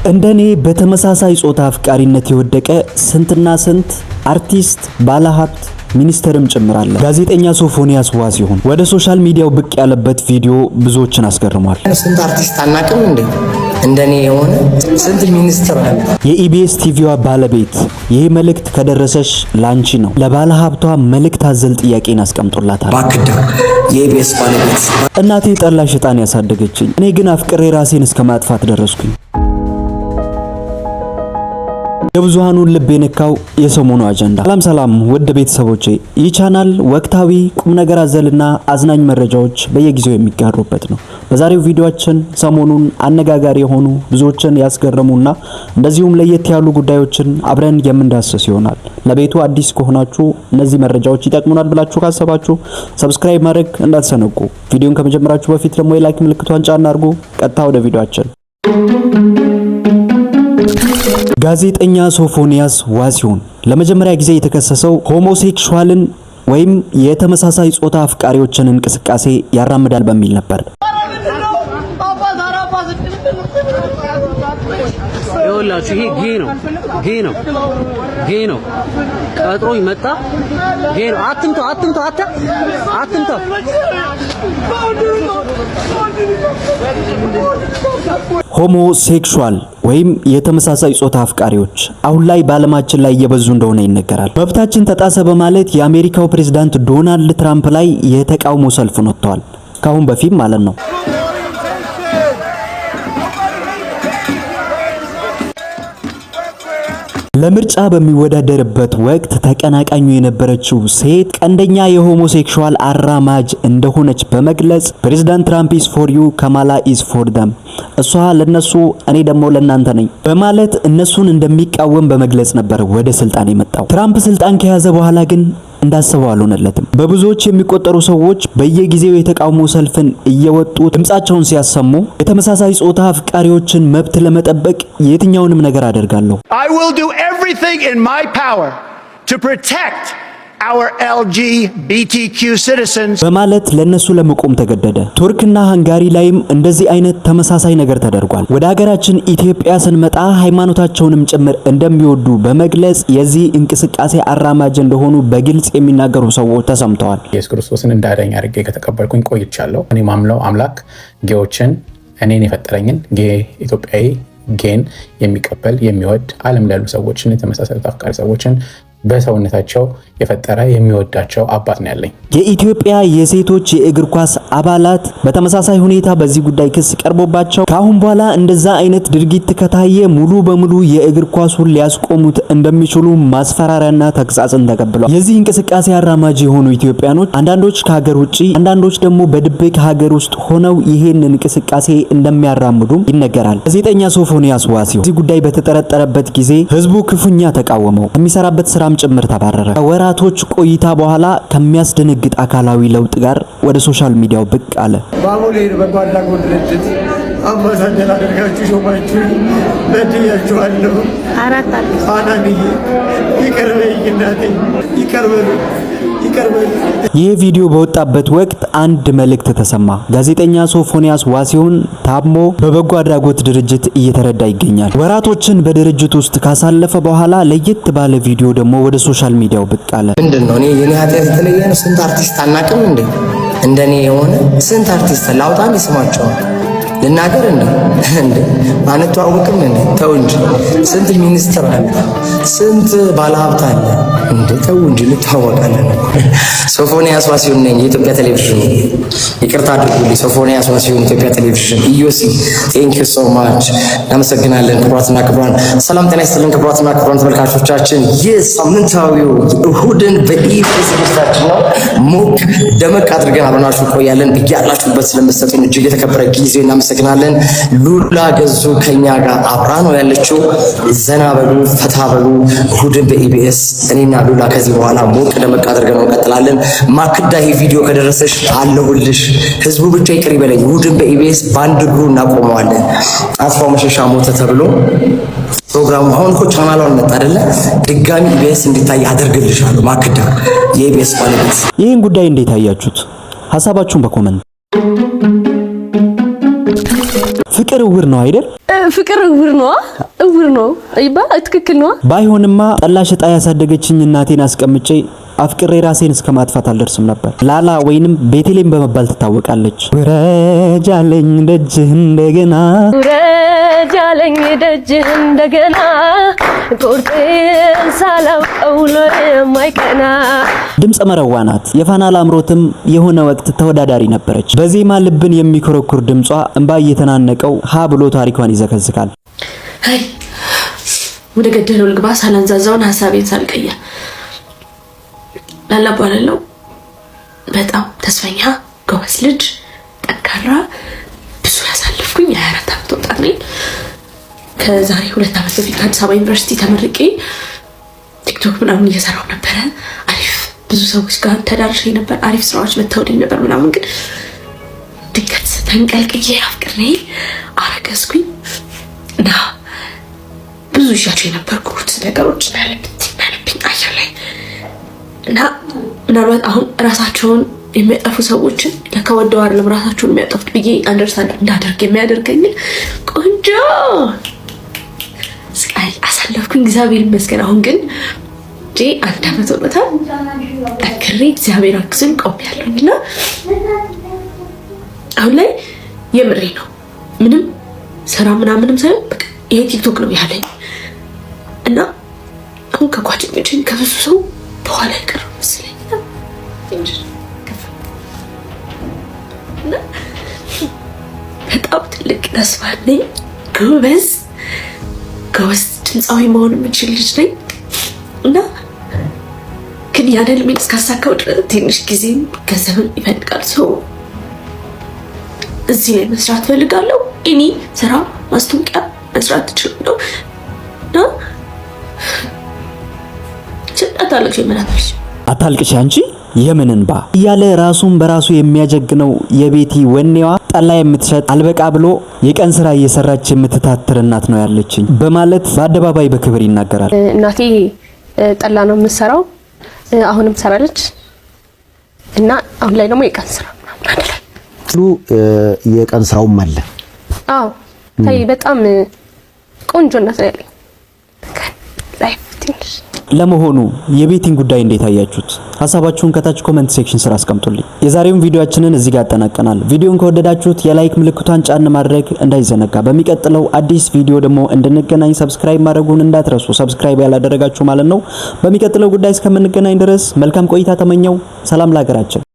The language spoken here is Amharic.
እንደኔ በተመሳሳይ ጾታ አፍቃሪነት የወደቀ ስንትና ስንት አርቲስት፣ ባለሀብት፣ ሚኒስተርም ጭምር አለ። ጋዜጠኛ ሶፎንያስ ዋሲሁን ወደ social media ው ብቅ ያለበት ቪዲዮ ብዙዎችን አስገርሟል። ስንት አርቲስት አናውቅም እንዴ? እንደኔ የሆነ ስንት ሚኒስትር አለ? የኢቢኤስ ቲቪዋ ባለቤት፣ ይህ መልእክት ከደረሰሽ ላንቺ ነው። ለባለ ሀብቷ መልእክት አዘል ጥያቄን አስቀምጦላታል። ማክዳ፣ የኢቢኤስ ባለቤት። እናቴ ጠላ ሽጣ ነው ያሳደገችኝ። እኔ ግን አፍቅሬ ራሴን እስከ ማጥፋት ደረስኩኝ። የብዙሃኑን ልብ የነካው የሰሞኑ አጀንዳ። ሰላም ሰላም ውድ ቤተሰቦቼ፣ ይህ ቻናል ወቅታዊ፣ ቁም ነገር አዘልና አዝናኝ መረጃዎች በየጊዜው የሚጋሩበት ነው። በዛሬው ቪዲዮአችን ሰሞኑን አነጋጋሪ የሆኑ፣ ብዙዎችን ያስገረሙና እንደዚሁም ለየት ያሉ ጉዳዮችን አብረን የምንዳስስ ይሆናል። ለቤቱ አዲስ ከሆናችሁ፣ እነዚህ መረጃዎች ይጠቅሙናል ብላችሁ ካሰባችሁ subscribe ማድረግ እንዳትዘነጉ። ቪዲዮን ከመጀመራችሁ በፊት ደግሞ የ like ምልክቷን ጫን አድርጉ። ቀጥታ ወደ ቪዲዮአችን። ጋዜጠኛ ሶፎንያስ ዋሲሁን ለመጀመሪያ ጊዜ የተከሰሰው homosexual ን ወይም የተመሳሳይ ጾታ አፍቃሪዎችን እንቅስቃሴ ያራምዳል በሚል ነበር። ይኸውላችሁ ይሄ gay ነው፣ gay ነው፣ gay ነው። ቀጥሮኝ መጣ። Gay ነው። አትምተው፣ አትምተው፣ አተ አትምተው። Homosexual ወይም የተመሳሳይ ጾታ አፍቃሪዎች አሁን ላይ በዓለማችን ላይ እየበዙ እንደሆነ ይነገራል። መብታችን ተጣሰ በማለት የአሜሪካው ፕሬዝዳንት ዶናልድ ትራምፕ ላይ የተቃውሞ ሰልፍን ወጥተዋል። ከአሁን በፊት ማለት ነው። ለምርጫ በሚወዳደርበት ወቅት ተቀናቃኙ የነበረችው ሴት ቀንደኛ የ homosexual አራማጅ እንደሆነች በመግለጽ "President Trump is for you, Kamala is for them፣ እሷ ለነሱ እኔ ደግሞ ለናንተ ነኝ" በማለት እነሱን እንደሚቃወም በመግለጽ ነበር ወደ ስልጣን የመጣው። ትራምፕ ስልጣን ከያዘ በኋላ ግን እንዳሰበው አልሆነለትም። በብዙዎች የሚቆጠሩ ሰዎች በየጊዜው የተቃውሞ ሰልፍን እየወጡ ድምጻቸውን ሲያሰሙ የተመሳሳይ ጾታ አፍቃሪዎችን መብት ለመጠበቅ የትኛውንም ነገር አደርጋለሁ I will do everything in my power to protect our LGBTQ citizens. በማለት ለነሱ ለመቆም ተገደደ። ቱርክና ሃንጋሪ ላይም እንደዚህ አይነት ተመሳሳይ ነገር ተደርጓል። ወደ ሀገራችን ኢትዮጵያ ስንመጣ ሃይማኖታቸውንም ጭምር እንደሚወዱ በመግለጽ የዚህ እንቅስቃሴ አራማጅ እንደሆኑ በግልጽ የሚናገሩ ሰዎች ተሰምተዋል። ኢየሱስ ክርስቶስን እንደ አዳኝ አድርጌ ከተቀበልኩኝ ቆይቻለሁ። እኔ ማምለው አምላክ gay ዎችን፣ እኔን የፈጠረኝን gay ኢትዮጵያዊ gay ን የሚቀበል፣ የሚወድ፣ ዓለም ላይ ያሉ ሰዎችን፣ የተመሳሳይ አፍቃሪ ሰዎችን በሰውነታቸው የፈጠረ፣ የሚወዳቸው አባት ነው ያለኝ። የኢትዮጵያ የሴቶች የእግር ኳስ አባላት በተመሳሳይ ሁኔታ በዚህ ጉዳይ ክስ ቀርቦባቸው ከአሁን በኋላ እንደዛ አይነት ድርጊት ከታየ ሙሉ በሙሉ የእግር ኳሱን ሊያስቆሙት እንደሚችሉ ማስፈራሪያና ተግሳጽን ተቀብለዋል። የዚህ እንቅስቃሴ አራማጅ የሆኑ ኢትዮጵያኖች አንዳንዶች ከሀገር ውጭ፣ አንዳንዶች ደግሞ በድብቅ ሀገር ውስጥ ሆነው ይሄን እንቅስቃሴ እንደሚያራምዱም ይነገራል። ጋዜጠኛ ሶፎንያስ ዋሲሁን በዚህ ጉዳይ በተጠረጠረበት ጊዜ ህዝቡ ክፉኛ ተቃወመው። ከሚሰራበት ስራም ጭምር ተባረረ። ከወራቶች ቆይታ በኋላ ከሚያስደነግጥ አካላዊ ለውጥ ጋር ወደ social media ው ብቅ አለ። በአቦሌ በጎ አድራጎት ድርጅት አምባሳደር አድርጋችሁ ሾማችሁ በድያችኋለሁ። አናንዬ ይቅር በይኝ እናቴ፣ ይቅር በሉ፣ ይቅር በሉ። ይህ ቪዲዮ በወጣበት ወቅት አንድ መልእክት ተሰማ። ጋዜጠኛ ሶፎንያስ ዋሲሁን ታሞ በበጎ አድራጎት ድርጅት እየተረዳ ይገኛል። ወራቶችን በድርጅት ውስጥ ካሳለፈ በኋላ ለየት ባለ ቪዲዮ ደግሞ ወደ social media ው ብቅ አለ። ምንድን ነው? እኔ የኔ ኃጢአት የተለየ ነው? ስንት አርቲስት አናውቅም እንዴ? እንደኔ የሆነ ስንት አርቲስት ላውጣ እንዴ? ስማቸውን ልናገር እንዴ? እንዴ አንተዋወቅም እንዴ? ተው እንጂ። ስንት ሚኒስትር አለ፣ ስንት ባለሀብት አለ እንዴ? ተው እንጂ፣ እንተዋወቃለን። ሶፎንያስ ዋሲሁን ነኝ፣ የኢትዮጵያ ቴሌቪዥን። ይቅርታ አድርጉልኝ። ሶፎንያስ ዋሲሁን፣ ኢትዮጵያ ቴሌቪዥን፣ ኢዮሲ። Thank you so much፣ እናመሰግናለን። ክቡራትና ክቡራን፣ ሰላም ጤና ይስጥልን። ክቡራትና ክቡራን ተመልካቾቻችን፣ ይህ ሳምንታዊው እሁድን በኢቢኤስ ዝግጅታችን ነው። ሞቅ ደመቅ አድርገን አብረናችሁ እንቆያለን። ብያላችሁበት ስለምትሰጡን እጅግ የተከበረ ጊዜ እናመሰግናለን። ሉላ ገዙ ከኛ ጋር አብራ ነው ያለችው። ዘና በሉ፣ ፈታ በሉ። እሁድን በኢቢኤስ እኔና ሉላ ከዚህ በኋላ ሞቅ ደመቅ አድርገን ነው እንቀጥላለን። ማክዳ፣ ይህ ቪዲዮ ከደረሰሽ አለሁልሽ። ህዝቡ ብቻ ይቅር ይበለኝ። እሁድን በኢቢኤስ በአንድ እግሩ እናቆመዋለን። አስፋው መሸሻ ሞተ ተብሎ ፕሮግራሙ አሁን እኮ ቻናሏን መጣ አይደለ? ድጋሚ ኢቢኤስ እንዲታይ አደርግልሻለሁ። ማክዳ፣ የኢቢኤስ ባለቤት። ይህን ጉዳይ እንዴት አያችሁት? ሀሳባችሁን በ comment ፍቅር እውር ነው አይደል? ፍቅር እውር ነው፣ እውር ነው ይባል፣ ትክክል ነው። ባይሆንማ ጠላ ሸጣ ያሳደገችኝ እናቴን አስቀምጬ አፍቅሬ ራሴን እስከ ማጥፋት አልደርስም ነበር። ላላ ወይንም ቤተልሔም በመባል ትታወቃለች። ውረጃለኝ ደጅህ እንደገና፣ ውረጃለኝ ደጅህ እንደገና፣ ቁርጤን ሳላውቀው የማይቀና። ድምፀ መረዋ ናት። የፋና ላምሮትም የሆነ ወቅት ተወዳዳሪ ነበረች። በዜማ ልብን የሚኮረኩር ድምጿ እንባ እየተናነቀው ሀ ብሎ ታሪኳን ይዘከዝካል። አይ፣ ወደ ገደለው ልግባ ሳላንዛዛውን ሀሳቤን ሳልቀይር። ላላ እባላለሁ። በጣም ተስፈኛ፣ ጎበዝ ልጅ፣ ጠንካራ፣ ብዙ ያሳለፍኩኝ የ24 ዓመት ወጣት ነኝ። ከዛሬ 2 ዓመት በፊት ከአዲስ አበባ ዩኒቨርሲቲ ተመርቄ ቲክቶክ ምናምን እየሰራው ነበረ። አሪፍ ብዙ ሰዎች ጋር ተዳርሼ ነበር። አሪፍ ስራዎች መተውልኝ ነበር ምናምን፣ ግን ድንገት ተንቀልቅዬ አፍቅሬ አረገዝኩኝ እና ብዙ ይዣቸው የነበርኩት ነገሮች ያለብኝ አየር ላይ እና ምናልባት አሁን ራሳቸውን የሚያጠፉ ሰዎችን ለካ ወደው አይደለም ራሳቸውን የሚያጠፉት ብዬ understand እንዳደርግ የሚያደርገኝን ቆንጆ ስቃይ አሳለፍኩኝ። እግዚአብሔር ይመስገን። አሁን ግን አንድ አመት ሆኖታል። ጠንክሬ እግዚአብሔር አግዞኝ ቆሜያለሁኝ እና አሁን ላይ የምሬ ነው። ምንም ስራ ምናምንም ሳይሆን በቃ ይሄ ቲክቶክ ነው ያለኝ እና አሁን ከጓደኞቼም ከብዙ ሰው በኋላ የቀረው መሰለኝ እና በጣም ትልቅ ተስፋ አለኝ። ጎበዝ ጎበዝ ድምፃዊ መሆን የምችል ልጅ ነኝ እና ግን ያን ህልሜን እስካሳካው ድረስ ትንሽ ጊዜም ገንዘብም ይፈልጋል። So እዚህ ላይ መስራት ፈልጋለሁ። እኔ ስራ ማስታወቂያ መስራት እችላለሁ እና አታልቅሽ ይመላታልሽ። አታልቅሽ አንቺ፣ የምን እንባ እያለ ራሱን በራሱ የሚያጀግነው የቤቲ ወኔዋ ጠላ የምትሸጥ አልበቃ ብሎ የቀን ስራ እየሰራች የምትታትር እናት ነው ያለችኝ በማለት በአደባባይ በክብር ይናገራል። እናቴ ጠላ ነው የምትሰራው፣ አሁንም ትሰራለች እና አሁን ላይ ደግሞ የቀን ስራ ምናምን አንድ ላይ የቀን ስራውም አለ። አዎ ታይ፣ በጣም ቆንጆ እናት ነው ያለኝ። Life ትንሽ ለመሆኑ የቤቲን ጉዳይ እንዴት አያችሁት? ሀሳባችሁን ከታች comment section ስር አስቀምጡልኝ። የዛሬውን ቪዲዮአችንን እዚህ ጋር አጠናቀናል። ቪዲዮን ከወደዳችሁት የ like ምልክቷን ጫን ማድረግ እንዳይዘነጋ። በሚቀጥለው አዲስ ቪዲዮ ደግሞ እንድንገናኝ subscribe ማድረጉን እንዳትረሱ፣ subscribe ያላደረጋችሁ ማለት ነው። በሚቀጥለው ጉዳይ እስከምንገናኝ ድረስ መልካም ቆይታ ተመኘው። ሰላም ለሀገራችን።